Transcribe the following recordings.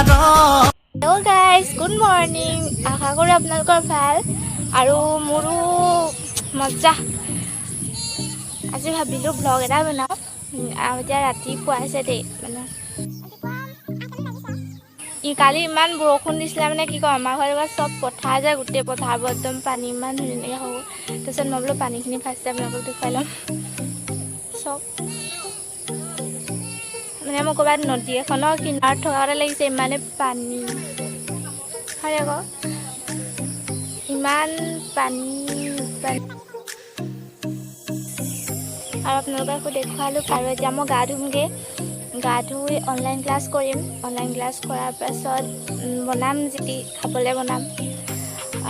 Hello' guys, good morning. আশা কৰোঁ আপোনালোকৰ ভাল আৰু মোৰো মজা। আজি ভাবিলোঁ ভ্লগ এটা বনাওঁ। আৰু এতিয়া ৰাতিপুৱাইছে দেই। মানে কালি ইমান বৰষুণ দিছিলে, মানে কি কওঁ, আমাৰ ঘৰত এইবাৰ চব পথাৰ যায়, গোটেই পথাৰবোৰ একদম পানী, ইমান ধুনীয়াকৈ হৈ গ'ল। তাৰপিছত মই বোলো পানীখিনি ফাৰ্ষ্টে আপোনালোকক দেখুৱাই ল'ম চব। মানে মোৰ ক'ৰবাত নদী এখনৰ কিনাৰত থকা গতে লাগিছে, ইমানেই পানী হয় আকৌ, ইমান পানী পানী। আৰু আপোনালোকক একো দেখুৱালোঁ। আৰু এতিয়া মই গা ধুমগৈ, গা ধুই অনলাইন ক্লাছ কৰিম। অনলাইন ক্লাছ কৰাৰ পাছত বনাম, যি খাবলৈ বনাম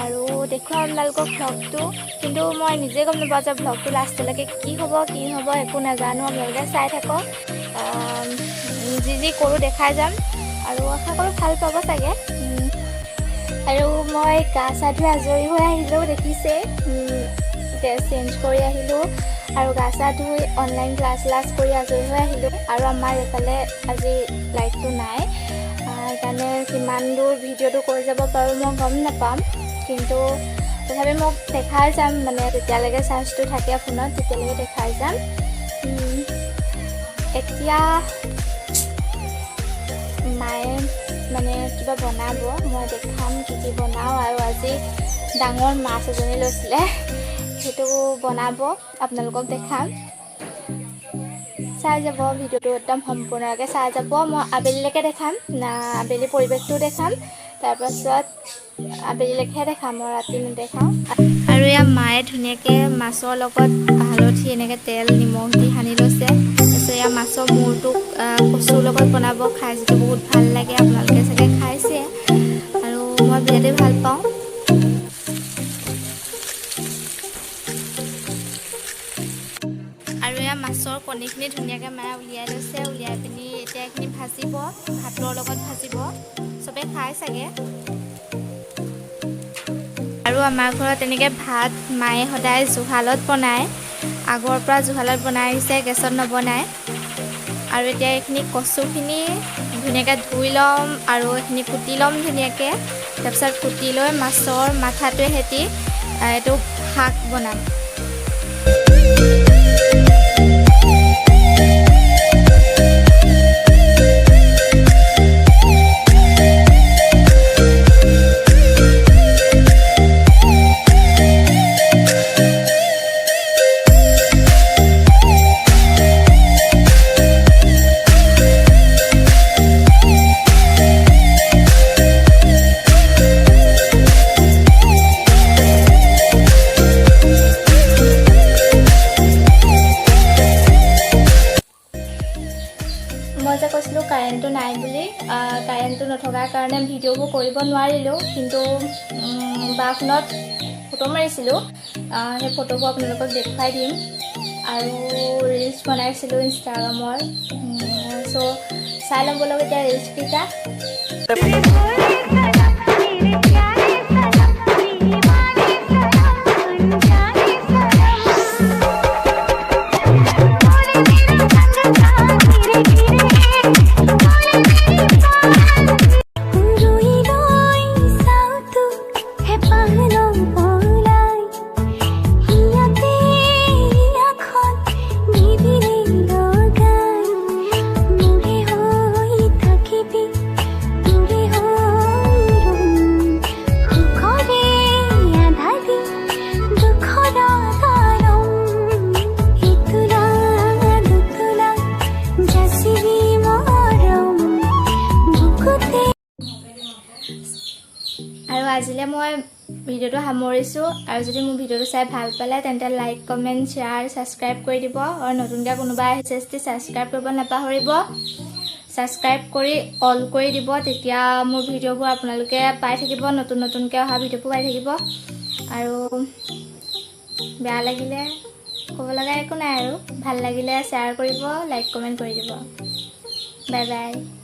আৰু দেখুৱাম আপোনালোকক ভ্লগটো। কিন্তু মই নিজে গম নাপাওঁ যে ভ্লগটো লাষ্টলৈকে কি হ'ব কি নহ'ব, একো নাজানো। আপোনালোকে চাই থাকক। যি যি কৰোঁ দেখাই যাম আৰু আশা কৰোঁ ভাল পাব চাগে। আৰু মই গা চা ধুই আজৰি হৈ আহিলোঁ, দেখিছে, ড্ৰেছ চেঞ্জ কৰি আহিলোঁ আৰু গা চা ধুই অনলাইন ক্লাছ ক্লাছ কৰি আজৰি হৈ আহিলোঁ। আৰু আমাৰ এইফালে আজি লাইটটো নাই, সেইকাৰণে কিমান দূৰ ভিডিঅ'টো কৰি যাব পাৰোঁ মই গম নাপাম। কিন্তু তথাপি মোক দেখাই যাম, মানে যেতিয়ালৈকে চাৰ্জটো থাকে ফোনত তেতিয়ালৈকে দেখাই যাম। এতিয়া মায়ে মানে কিবা বনাব, মই দেখাম কি কি বনাওঁ। আৰু আজি ডাঙৰ মাছ এজনী লৈছিলে, সেইটো বনাব, আপোনালোকক দেখাম। চাই যাব ভিডিঅ'টো, একদম সম্পূৰ্ণকৈ চাই যাব। মই আবেলিলৈকে দেখাম না, আবেলি পৰিৱেশটোও দেখাম, তাৰপাছত আবেলিলৈকেহে দেখাম, মই ৰাতি নেদেখাওঁ। আৰু ইয়াত মায়ে ধুনীয়াকৈ মাছৰ লগত হালধি, এনেকৈ তেল নিমখ দি সানি লৈছে। তাৰপিছত ইয়াৰ মাছৰ মূৰটোক কচুৰ লগত বনাব, খাই যিটো বহুত ভাল লাগে। আপোনালোকে চাগে খাইছে আৰু মই বিৰাটেই ভাল পাওঁ। আৰু এয়া মাছৰ কণীখিনি ধুনীয়াকৈ মায়ে উলিয়াই লৈছে। উলিয়াই পিনি এতিয়া এইখিনি ভাজিব, ভাতৰ লগত ভাজিব, চবে খাই চাগে। আৰু আমাৰ ঘৰত তেনেকৈ ভাত মায়ে সদায় জুহালত বনায়, আগৰ পৰা জুহালত বনাই আহিছে, গেছত নবনায়। আৰু এতিয়া এইখিনি কচুখিনি ধুনীয়াকৈ ধুই ল'ম আৰু এইখিনি কুটি ল'ম ধুনীয়াকৈ। তাৰপিছত কুটি লৈ মাছৰ মাথাটোৱে সৈতে এইটো শাক বনাম। মই যে কৈছিলোঁ কাৰেণ্টটো নাই বুলি, কাৰেণ্টটো নথকাৰ কাৰণে ভিডিঅ'বোৰ কৰিব নোৱাৰিলোঁ। কিন্তু বাৰখনত ফটো মাৰিছিলোঁ, সেই ফটোবোৰ আপোনালোকক দেখুৱাই দিম। আৰু ৰিলচ বনাইছিলোঁ ইনষ্টাগ্ৰামৰ, চ' চাই ল'ব লগ এতিয়া ৰিলচকেইটা। मेरे प्यारे सनम, दीवाने सनम, अनजाने सनम। बोले मेरा संग था धीरे धीरे, बोले मेरी पायल। ৰৈ ৰৈ চাওঁ তোক হেঁপাহ নপলাই, হিয়াতে হিয়াখন নিবিড়ে লগাই। মোৰে হৈ থাকিবি, তোৰে হৈ ৰম, সুখৰে আধা দিন, দুখৰ আধা ল'ম। এতোলা দুতোলা যাচিবি মৰম বুকুতে। আৰু আজিলৈ মই ভিডিঅ'টো সামৰিছোঁ। আৰু যদি মোৰ ভিডিঅ'টো চাই ভাল পালে, তেন্তে লাইক, কমেণ্ট, শ্বেয়াৰ, ছাবস্ক্ৰাইব কৰি দিব। আৰু নতুনকৈ কোনোবা আহিছে যদি ছাবস্ক্ৰাইব কৰিব নাপাহৰিব। ছাবস্ক্ৰাইব কৰি অল কৰি দিব, তেতিয়া মোৰ ভিডিঅ'বোৰ আপোনালোকে পাই থাকিব, নতুন নতুনকৈ অহা ভিডিঅ'বোৰ পাই থাকিব। আৰু বেয়া লাগিলে ক'ব লগা একো নাই, আৰু ভাল লাগিলে শ্বেয়াৰ কৰিব, লাইক, কমেণ্ট কৰি দিব। Bye bye.